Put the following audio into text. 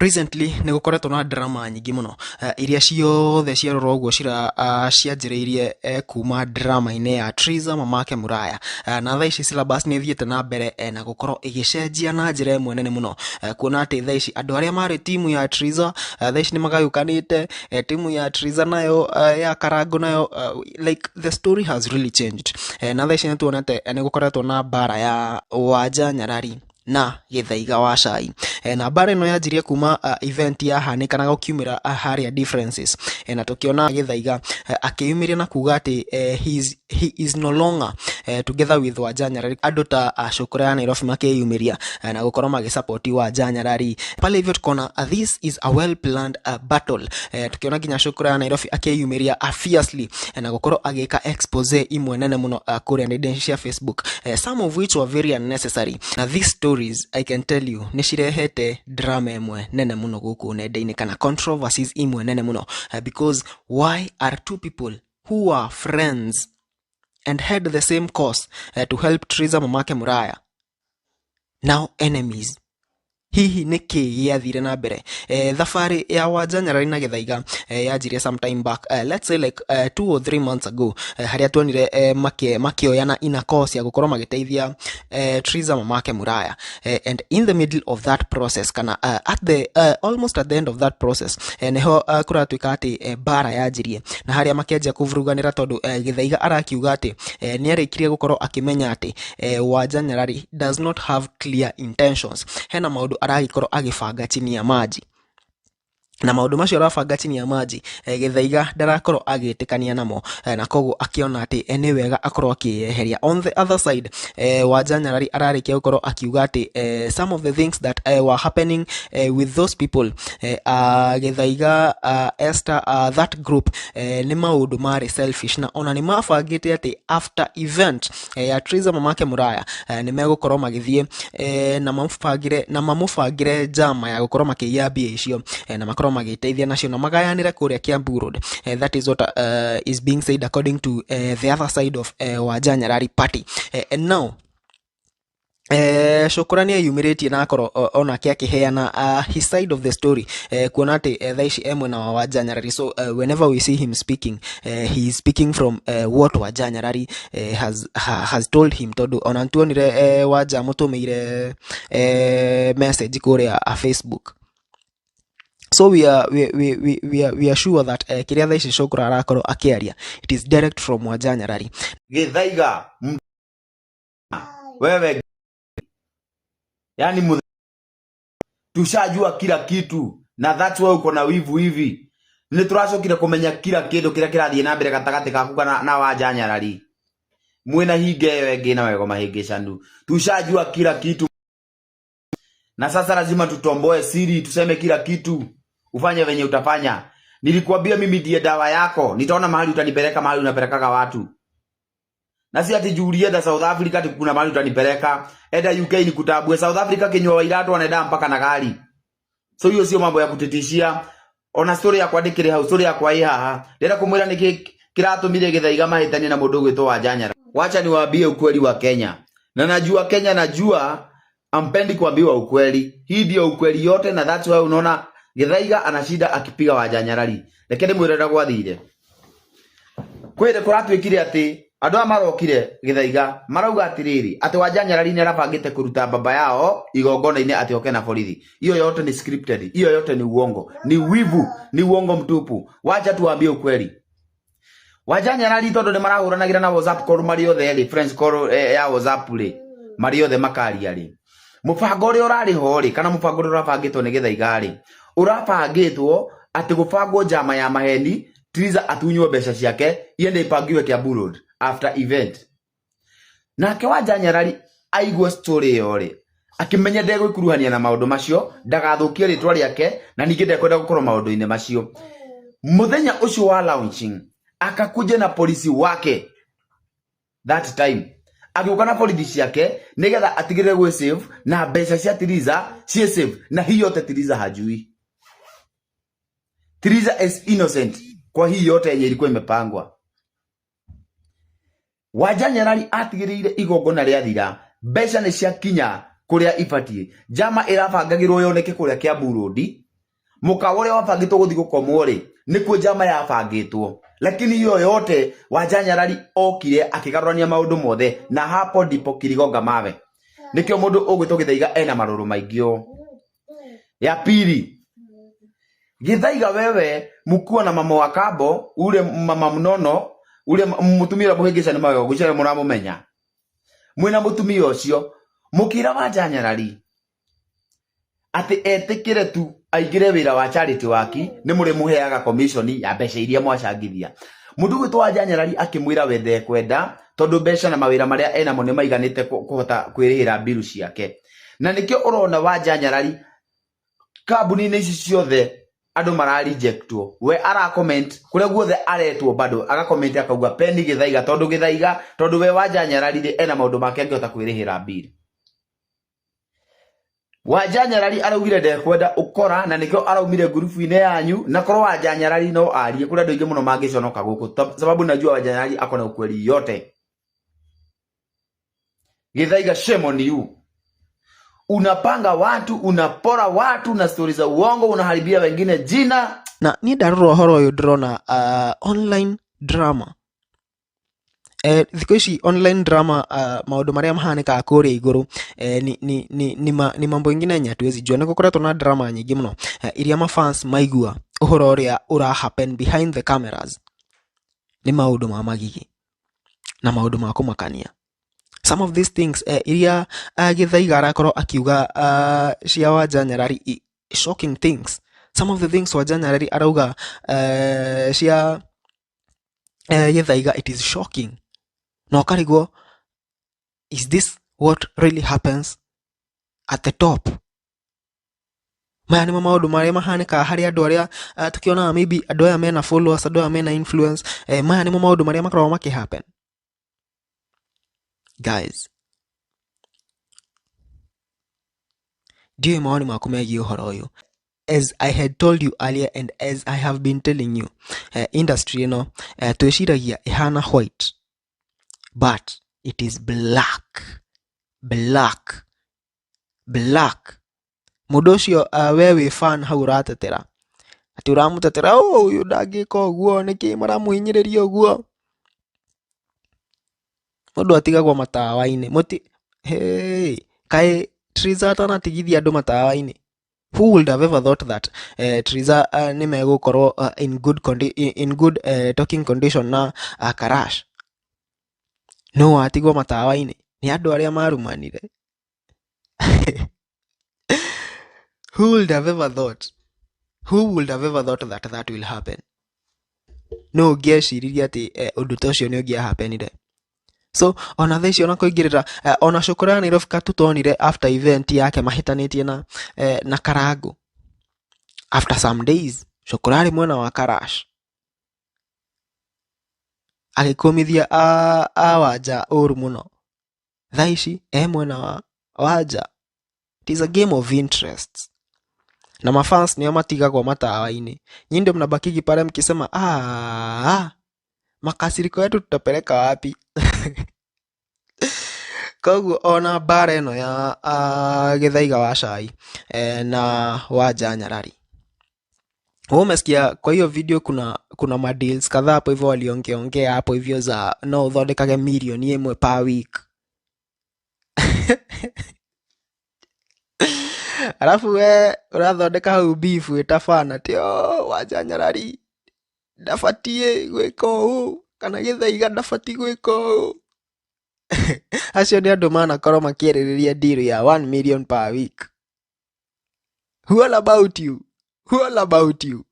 Recently nĩ gũkoretwo na drama nyingĩ mũno iria ciothe ciarora ũguo cira cianjĩrĩirie kuma drama-inĩ ya Triza Mamake Muraya. Na thaa ici syllabus nĩ ĩthiĩte na mbere na gũkorwo ĩgĩcenjia na njĩra ĩmwe nene mũno, kuona atĩ thaa ici andũ arĩa marĩ timu ya Triza thaa ici nĩ magayũkanĩte, timu ya Triza nayo ya Karangũ nayo, like the story has really changed. Na thaa ici nĩ tuonete nĩ gũkoretwo na mbara ya Wanja Nyarari na Gĩthaiga wa Cai. Na mbara ĩno yanjirie kuma event yahanĩka na gũkiumĩra harĩa differences. Na tũkĩona Gĩthaiga akĩyumĩria na kuga atĩ he is no longer together with Wanja Nyarari. Andũ ta Cũkũra ya Nairobi makĩyumĩria na gũkorwo magĩsupport Wanja Nyarari. Pale hivyo tukaona this is a well planned battle. Tukiona nginya Cũkũra ya Nairobi akĩyumĩria fiercely na gũkorwo agĩka expose imwe nene mũno kũrĩa nenda-inĩ cia Facebook, some of which were very unnecessary. Na these stories, I can tell you, nĩ cirehete drama ĩmwe nene mũno gũkũ nenda-inĩ kana controversies imwe nene mũno, because why are two people who are friends and had the same cause to help Triza Mamake Muraya now enemies? Hihi nĩ kĩ gĩathire na mbere? Thabarĩ ya Wanja Nyarari na Gĩthaiga yanjirie some time back, let's say like 2 or 3 months ago, harĩa tuonire makĩoyana ina cause ya gũkorwo magĩteithia Triza Mamake Muraya. And in the middle of that process kana at the almost at the end of that process, nĩho kũratuĩka atĩ mbara yanjirie na harĩa makĩanjia kũvuruganĩra, tondũ Gĩthaiga arakiuga atĩ nĩ arĩkirie gũkorwo akĩmenya atĩ Wanja Nyarari does not have clear intentions. Hena maũndũ aragĩkorwo agĩbanga chini ya maji, na maũndũ macio arabanga chini ya maji, Gĩthaiga ndarakorwo agĩtĩkania namo, na koguo akĩona atĩ nĩ wega akorwo akĩyeheria. On the other side, Wanja Nyarari ararĩkia gũkorwo akiuga atĩ some of the things that were happening with those people, Gĩthaiga, Esther, that group, nĩ maũndũ marĩ selfish, na ona nĩ mabangĩte atĩ after event ya Triza Mamake Muraya, nĩ megũkorwo magĩthiĩ na mamũbangĩre njama ya gũkorwo makĩiya mbia icio, na makorwo magĩteithia nacio na magayanĩre kũrĩa Kiambu Road. That is what is being said according to the other side of Wanja Nyarari party. And now Cũkũra nĩ eyumĩrĩtie na akorwo onake akĩheana his side of the story, kuona atĩ thaa ici e mwena wa Wanja Nyarari. So whenever we see him speaking, he is speaking from what Wanja Nyarari has told him, tondũ ona nĩtuonire Wanja amũtũmĩire message kũrĩa Facebook. So we are sure that kĩrĩa thaa ici Cũkũra arakorwo akĩaria, it is direct from Wanja Nyarari. Githaiga wewe, yani tushajua kila kitu na that's why uko na wivu hivi. Nĩ tũracokire kũmenya kila kĩndũ kĩrĩa kĩrathiĩ na mbere gatagatĩ gaku kana na Wanja Nyarari mwĩna hinga ĩyo ĩngĩ na wego mahĩngĩcanu. Tushajua kila kitu na sasa lazima tutomboe siri, tuseme kila kitu, ufanye venye utafanya. Nilikuambia mimi ndiye dawa yako, nitaona mahali utanipeleka, mahali unapelekaga watu, na si ati juu ulienda South Africa ati kuna mahali utanipeleka. Enda UK nikutambue. South Africa kinywa wairatu anaenda mpaka na gari. So hiyo sio mambo ya kutitishia. Ona story yakwa ndikiri hau, story yakwa ĩ haha. Ndĩrenda kumwĩra nĩkĩ kĩratũmire Gĩthaiga mahĩtanie na mũndũ ũgwĩtwo Wanja Nyarari. Wacha niwaambie ukweli wa Kenya, na najua Kenya, najua hampendi kuambiwa ukweli. Hii ndio ukweli yote, na that's why unaona Githaiga ana shida akipiga Wanja Nyarari. Reke ndĩmwĩre ũrĩa gwathire. Kwĩrĩ kũratuĩkire atĩ andũ aya marokire Githaiga marauga atĩrĩrĩ, atĩ Wanja Nyarari nĩ arabangĩte kũruta baba yao igongona-inĩ atĩ oke na borithi. Hiyo yote ni scripted, hiyo yote ni uongo, ni wivu, ni uongo mtupu. Wacha tuwaambie ukweli. Wanja Nyarari tondũ nĩ marahũranagĩra na WhatsApp call marĩ othe rĩ, friends call ya WhatsApp rĩ, marĩ othe makaria rĩ, mũbango ũrĩa ũrarĩ ho rĩ, kana mũbango ũrĩa ũrabangĩtwo nĩ Githaiga rĩ, ũrabangĩtwo atĩ gũbangwo njama ya maheni, Triza atunywo mbeca ciake, iende ipangiwe Kiambu Road after event. Nake Wanja Nyarari aigua story ĩyo rĩ, akĩmenya ndegwĩkuruhania na maũndũ macio, ndagathũkie rĩtwa rĩake, na ningĩ ndekwenda gũkorwo maũndũ-inĩ macio. Mũthenya ũcio wa launching akakuja na polisi wake. That time agĩũka na borithi ciake nĩgetha atigĩrĩre gwĩ safe na mbeca cia Triza ciĩ safe, na hii yote Triza hajui. Triza is innocent kwa hii yote yenye ilikuwa imepangwa. Wanja Nyarari atigĩrĩire igongona rĩathira mbeca nĩ ciakinya kũrĩa ibatiĩ. Njama ĩrabangagĩrwo yoneke kũrĩa Kiambu Road. Mukawa uria wabangitwo guthi gukomwo ri nikuo njama yabangitwo, lakini hiyo yote Wanja Nyarari okire akigarurania maundu mothe, na hapo ndipo kirigonga mawe. Nikio mundu ugwitwo Githaiga ena maruru maingi. O ya pili, Githaiga wewe mkuwa na mama wa kambo ule mama mnono ule mutumia uria muhingicani magego gwicere muramumenya mwina mutumia ucio mukira Wanja Nyarari ati etikire tu aingire wira wa charity waki ni muri muheaga commission ya mbeca iria mwacangithia. Mundu gwitwo Wanja Nyarari akimwira we ndekwenda tondu mbeca na mawira maria enamo ni maiganite kuhota kwirihira mbiru ciake, na nikio urona Wanja Nyarari kambuni-inĩ ici ciothe andu mara rejectwo, we ara comment kuria guothe aretwo bado aga comment akauga peni Githaiga, tondu Githaiga tondu we Wanja Nyarari ri ena maundu make angihota kwirihira bill. Wanja Nyarari araugire ndekwenda ukora na nikio araumire ngurubu-inĩ yanyu, na korwo Wanja Nyarari no arie kuri andu aingi muno mangiconoka guku, sababu najua Wanja Nyarari akona ukweli yote. Githaiga, shame on you. Unapanga watu, unapora watu na stori za uongo, unaharibia wengine jina. Na niĩ ndarora ũhoro ũyũ ndĩrona online drama. Thikũ ici online drama, maũndũ marĩa mahanĩkaga kũrĩa igũrũ, ni mambo ingine yenye hatuwezi jua. Nĩ gũkoretwo na drama nyingĩ mũno, iria mafans maigua ũhoro ũrĩa ũra happen behind the cameras nĩ maũndũ ma magigi na maũndũ ma kũmakania. Some of these things, iria Githaiga arakorwo akiuga cia Wanja Nyarari, shocking things. Some of the things Wanja Nyarari arauga cia Githaiga, it is shocking. Na ũkarigwo, is this what really happens at the top? Maya nĩmo maũndũ marĩa mahanĩkaga harĩ andũ arĩa tũkĩonaga maybe andũ aya mena followers, andũ aya mena influence, maya nĩmo maũndũ marĩa makoragwo makĩ happen. Guys, ndiũĩ mawoni maku megiĩ ũhoro ũyũ. As I had told you earlier and as I have been telling you, industry ĩno, twĩciragia ĩhana white, but it is black, black, black. Mũndũ ũcio, we wĩ fan hau ũratetera atĩ ũramũtetera, "Oh, ũyũ ndangĩka ũguo, nĩkĩ maramũhinyĩrĩria ũguo?" Mũndũ atigagwo matawa-inĩ mũti. Hey, kaĩ Triza atanatigithia andũ matawa-inĩ? Who would have ever thought that Triza nĩ megũkorwo in good talking condition na Karash? No watigwo matawa-inĩ nĩ andũ arĩa marumanire. Who would have ever thought? Who would have ever thought that that will happen? No ũngĩeciririe atĩ ũndũ ta ũcio nĩ ũngĩahapenire. So ona thaa ici ona kũingĩrĩra, ona cũkũra ya Nairobi katutonire after event yake mahĩtanĩtie na Karango, after some days cũkũra arĩ mwena wa Karash agĩkũmithia a Wanja ũru mũno. Thaa ici e mwena wa Wanja. It is a game of interests na mafans nĩo matigagwo matawa-inĩ. Nyinyi ndio mnabakigi pale mkisema, "Ah, makasiriko yetu tutapeleka wapi?" Koguo ona mbara ĩno ya Githaiga wa Cai na Wanja Nyarari, wewe umesikia kwa hiyo video kuna madeals kadhaa hapo hivyo waliongeongea hapo hivyo za no uthondekage milioni 1 per week, alafu we ũrathondeka hau beef ĩtabana atĩ, "Oh, Wanja Nyarari ndabatiĩ gwĩka ũũ kana Githaiga ndabatiĩ gwĩka ũũ." Acio nĩ andũ manakorwo makĩarĩrĩria deal ya 1 million per week. Who all about you? Who all about you?